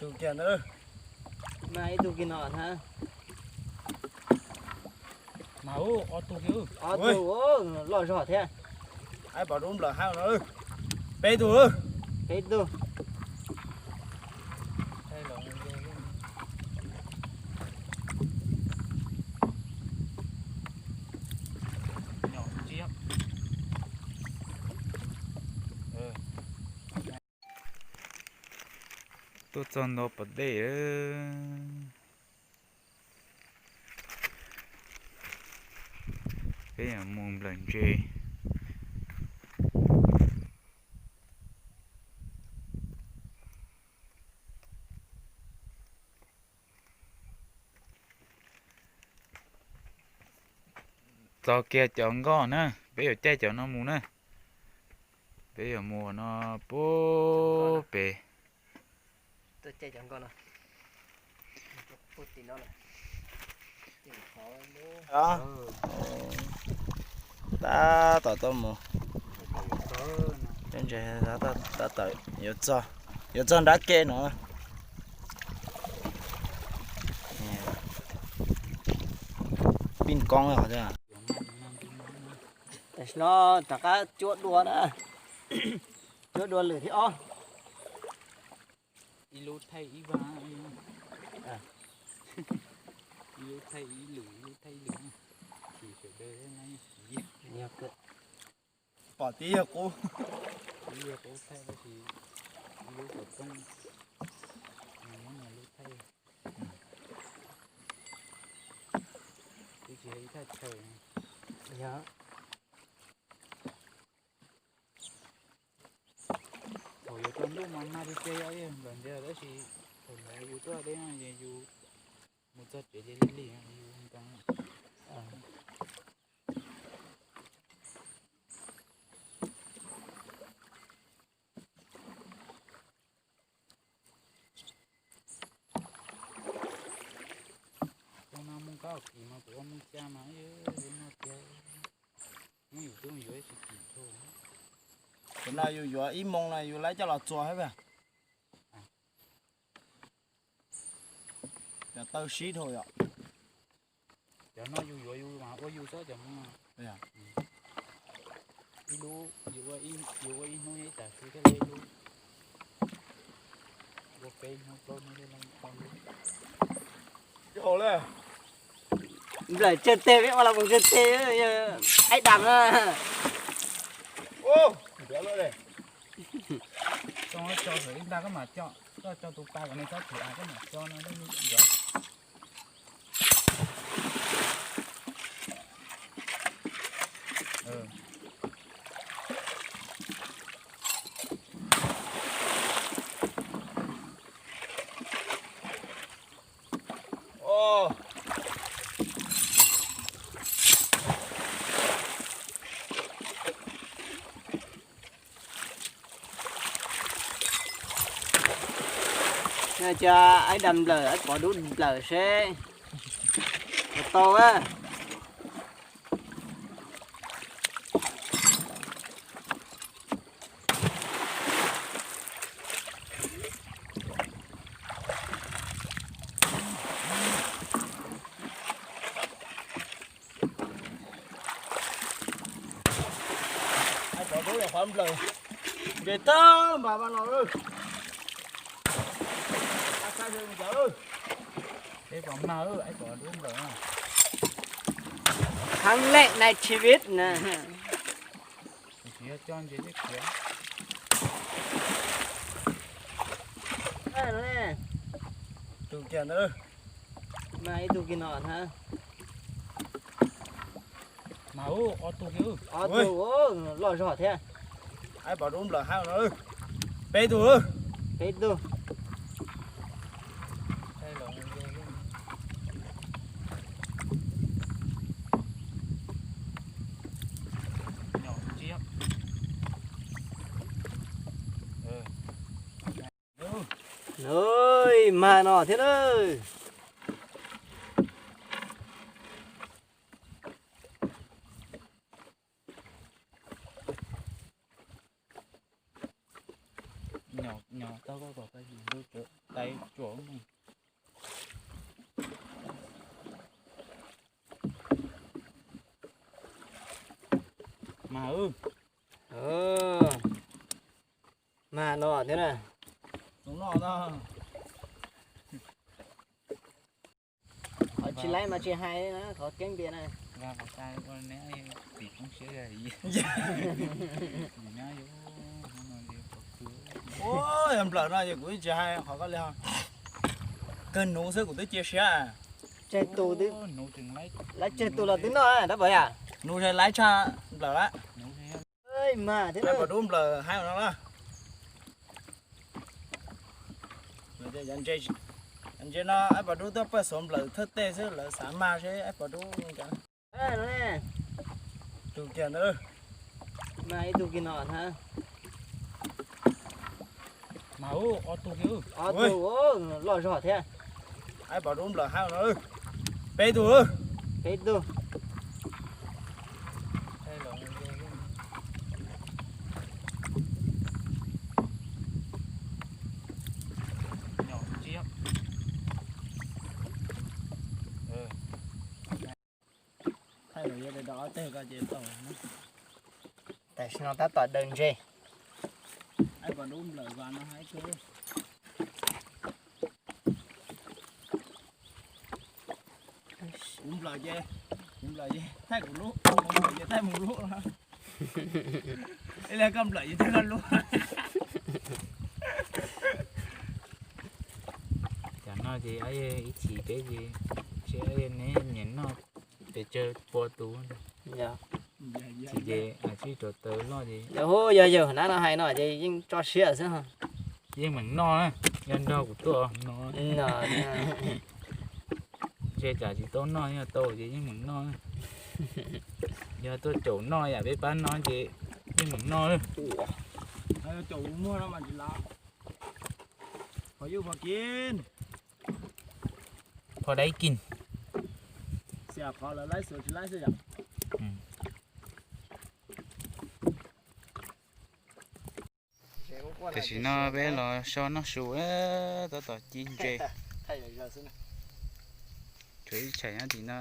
Tus kiag ntawd. Mas ib tug kiag no na. Mas ub, ob tug kiag. Ob tug loj zog thiab. Aib pov dub nplawm hab no. Peb tug. Peb tug. Tuaj txog nto pov dej. Peb yuav mus nplawm ntses. Txog kiag cov nkoj na, peb yuav caij cov no mus na. Peb yuav mus no pub pem. Tab tom tuaj mus. Tab tom yuav txog, yuav txog nrab ke no. Pij koob os. Tam sim no rov qab cuab dua na, cuab dua lwm thib ob. Ib lub thaij ib vag, ib lub thaij ib lwm, ib lub thaij ib lwm, chim sawv daws. Pom tib yog qub, tib yog qub thaij tab sis ib lub xov tooj, muab nws lub thaij, twb tsis yog ib thaj chaw. Thaum yuav tsaus ntuj mas mag tiag tiag, yog nplawm ntses tab sis thaum ntawd yus tuaj deb no es yus mus txog tsev lig lig yus ntoo. Tus no mus kab kis mas kuv ua mus xya mas yus noj tiag, muab yus tub yuav tsis kim dhau. Tus no yus yuav ib moo no yus laib coj los txua hab. Cov taw sib dhau yom. Cov no yus yuav yus mas ua yus xwb cov no. Ib lub yus ua ib hnub ib tas xwb thiaj li ib lub. Ua peb hnub plaub hnub thiaj li ib lub. Nplawm tsawg teg, peb ua los mus tsawg teg, aib dam na. Tso, tso ib nta koj mam coj, koj tso tus pa kom nws txhob thim av koj mam coj no. Cov aib dam nplawm, aib pov dub nplawm seb puas tau a. Aib pov dub yog qhov nplawm, nce tag npas mas no. Peb pov mag, aib pov dub nplawm. ครั้งแรกในชีวิตนะ Tsis yog coj ntses thiab khiav. Tus kiag ntawd. Mas ib tug kiag no na. Mas ub, ob tug kiag. Ob tug loj zog thiab. Aib pov dub nplawm hab no. Peb tug. Peb tug. Mag no thiab na. Nyom, nyom, Tau koj kom peb tus ntub tsawv tais tsuam mus. Mas, mas no thiab na. Tus no no. Qhov tsis laib mas tsis hais na, qhov keeb tiag na. Ua neb tim koob siab. Ua yog nplawm no ces kuv tsis hais qhov koj li ho. Kawg nuv xwb kuv twb cia siab. Tseg tus twb, lawv tseg tus los twb noj dab pov yam. Nuv laib tshaj nplawm lawm. Mas thiab, pos dub nplawm haib no na. Ntses no aib pos dub tuaj pawj xuav nplawm thawj tej xwb lawv xav mag seb aib pos dub. Tus kiag ntawd, mas ib tug kiag no na. Mas ub, ob tug kiag, ob tug loj zog thiab. Aib pos dub nplawm haib no, peb tug, peb tug. Tam sim no tab tom daws ntses. Kuv nplawm ces, kuv nplawm ces thaij kuv lub, kuv nplawm ces thaij mus lub no. Ib li koj nplawm ces thaij koj lub. Tam no ces ib chim peb ces seb neb nyiam noj pes tsawg pua tus. Chim ces tsib rau taws loj ces. Yog yawg nab no hais no ces yeej tso siab xwb. Yeej meem noj na, yog nrog kuv tuaj no. Ntshe tsam tsis tau noj, yog tau ces yeej meem noj. Yog tuaj caum noj yam peb pab no ces yeej meem noj. Caum muag no mas tsis lav. Phom yuj phom kis. Phom dai kis. Xyam qhov lawv laib xwb tsis laib xwb yom. Tam sim no peb los so noj su, tab tom ci ntses. Tshuav ib tshais nyob tim no,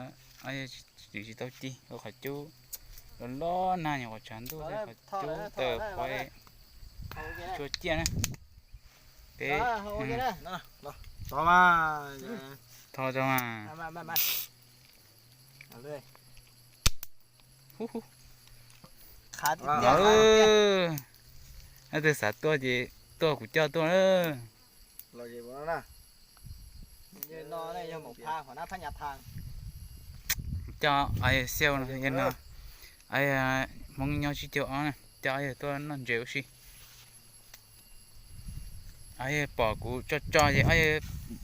tsis tau ci, ua qhov cub los loj nag nyuam qhuav tshav ntuj, qhov cub taws qhuav tshua ciaj na. Peb tho tso mas. Ub, leej twg xav tuaj ces tuaj kuv coj tuaj na. Coj xiau no, Hmoob nyob tsib caug ob na, coj tuaj noj ntses ua si. Pom kuv tso tso ces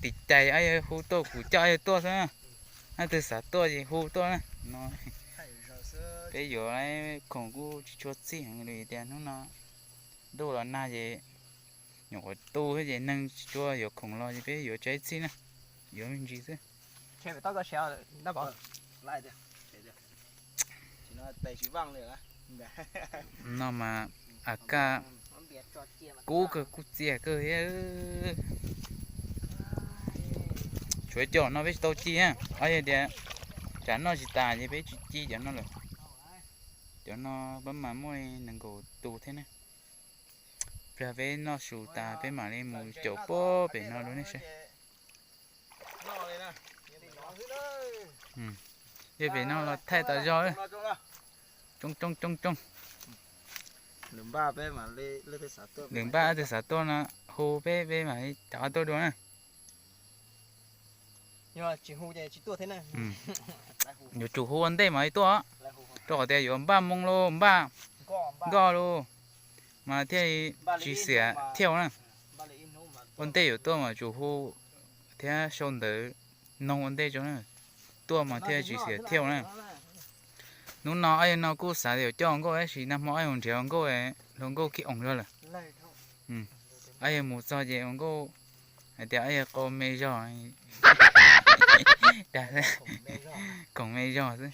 tim cai hu tuaj kuv coj tuaj xwb. Leej twg xav tuaj ces hu tuaj na. Peb yuav khoom kuj tsis tshua txhij heev li tias hnub no ntuj los nag ces nyuam qhuav tu thiab ces neeg tsis tshua yuav khoom los ces peb yuav tsaib txhij na, yuav me ntsis xwb. No mas a kaj kub kawg, kub txias kawg thiab. Tshuav cov no peb tsis tau ci na, yog tias tsam noj tsis tas ces peb tsis ci cov no lawm. Cov no pab mas muaj nees nkaum tus thiab ne. Pliag peb noj su tas peb mam li mus caum puag pem no dua nej saib. Yog pem no los thaij tas zog. Tsoo tsoo tsoo tsoo. Lwm npaj leej twg xav tuaj no hu peb, peb mam li cov tuaj dua na. Yuav tsum hu ua ntej mam li tuaj, rau qhov tias yuav npaj moo los npaj nkoj los mas thiaj tsis xiam thiaj na. Ua ntej yuav tuaj mas tsum hu thiab sau ntawv noog ua ntej tso na, tuaj mas thiaj tsis xiam thiaj na. Hnub no ob yawg no kuj xav tias coj ua nkauj tab sis nag hmo ob yawg mus nrhiav ua nkauj, hluas nkauj khib oos zog lawm. Ob yawg mus txog ces ua nkauj hais tias ob yawg qau me zog, dag khoom me zog xwb.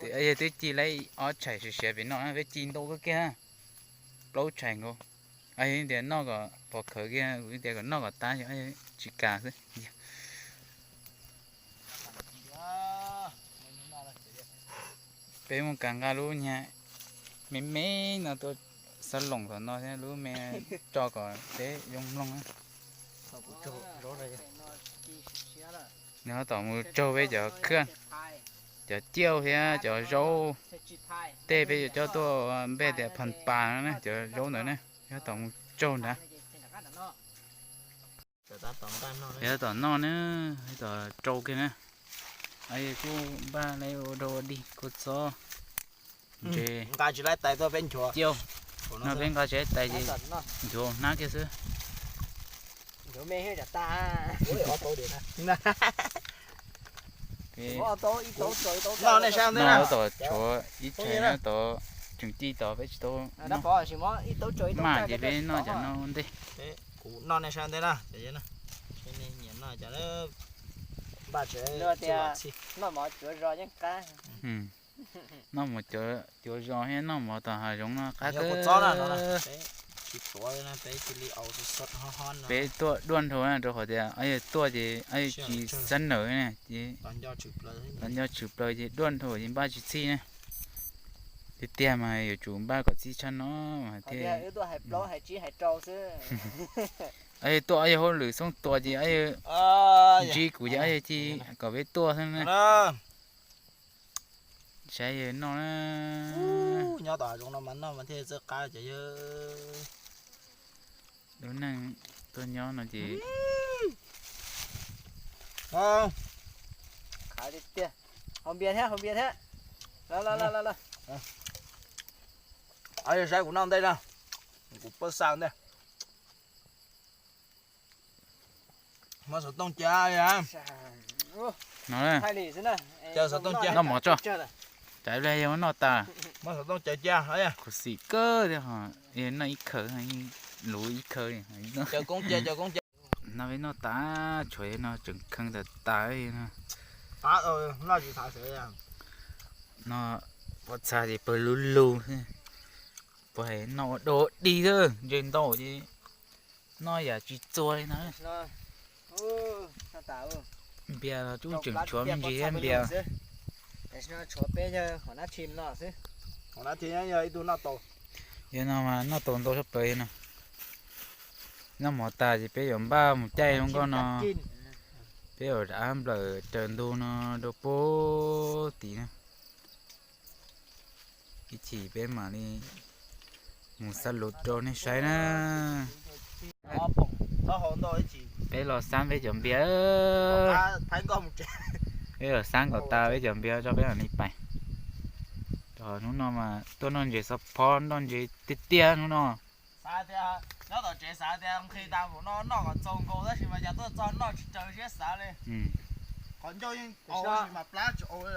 Ob yawg twb ci laib ob tshais siav siav pem no, peb ci ntau kawg kiag, plaub tshais nkaus. Tias noj kom pov khawv kiag, kuv tias kom noj kom tas, tsis kam xwb. Peb mus kam nqa lub nyuag me me no tuaj xab loos tom no thiab lub me tso kom peb zoo mloog. Nws ho tom mus tsaug peb cov khaj, cov ciauj thiab cov zaub, tej peb yuav coj tuaj npe tias phas pas no na, cov zaub ntawd na, yog tom mus tsaug nrad. Yog tom noj na, tom rau kiag na. Kuj npaj li ua rau ua dig kua txob, ntses, ciauj. No peb nqa tsis tais ces nchuav hnab kiag xwb. Noj tom tshuav ib tshais nyob tod, tseem ci tod peb tsis tau maj ces peb noj cov no ua ntej. Kuv noj nej saib ntej na. Noj mov cuav zos thiab noj mov tom hav zoov no qab kawg. Peb tuaj duaj nrho na, rau qhov tias yog tuaj ces yog tsis xab nawm na ces los nco tshwm plaws ces duaj nrho ces npaj tsis txhij na. Tiag tiag mas yuav tsum npaj kom txhij tshaj no mas thiaj. Tuaj yog hauj lwm xoob tua ces ntsib kuv ces yog ci kom peb tuaj xwb na. Saib yawg noj na. Nyob tom hav zoov no mas noj mas thiaj txawj qab cov yawg. Lub neej tuaj nyob no ces Haus npias thiab, haus npias thiab. Los los los los. Saib kuv noj ntej na, kuv pab xa ntej. Muab xov tooj cia. Noj mov tso. Tsam ib pliag yog muab noj tas. Muab xov tooj cia cia. Khuv xim kawg thiab, noj ib khaws, luv ib khaws. No peb noj tas, tshuav no tseem kheev tas tas no. No pov txha ces pawg lug lug xwb. Puas hais noj ua dog dig xwb, ntshe ntau ces noj yam tsis txuag li na. Npias los kuj tseem tshuav me ntsis thiab npias. Yog no mas noj tau ntau tshaj plaws no. Noj mov tas ces peb yuav npaj mus caij zoo nkauj no, peb yuav rov nplawm raws ntug no rau puag tid na. Ib chim peb mam li mus xa lus rau nej saib na. Peb los xab peb cov npias. Peb los xab kom tas peb cov npias tso peb mam li pais. Hnub no mas tuaj noj ntses xov phob, noj ntses tiag tiag hnub no. Xav tias nyob tom tsev xav tias nqhis tas npaum no noj kom txaus nkaus tab sis mas cas tuaj txog noj tsis raws siab xav li. Qhov ncauj yeej au tab sis mas plab tsis au li.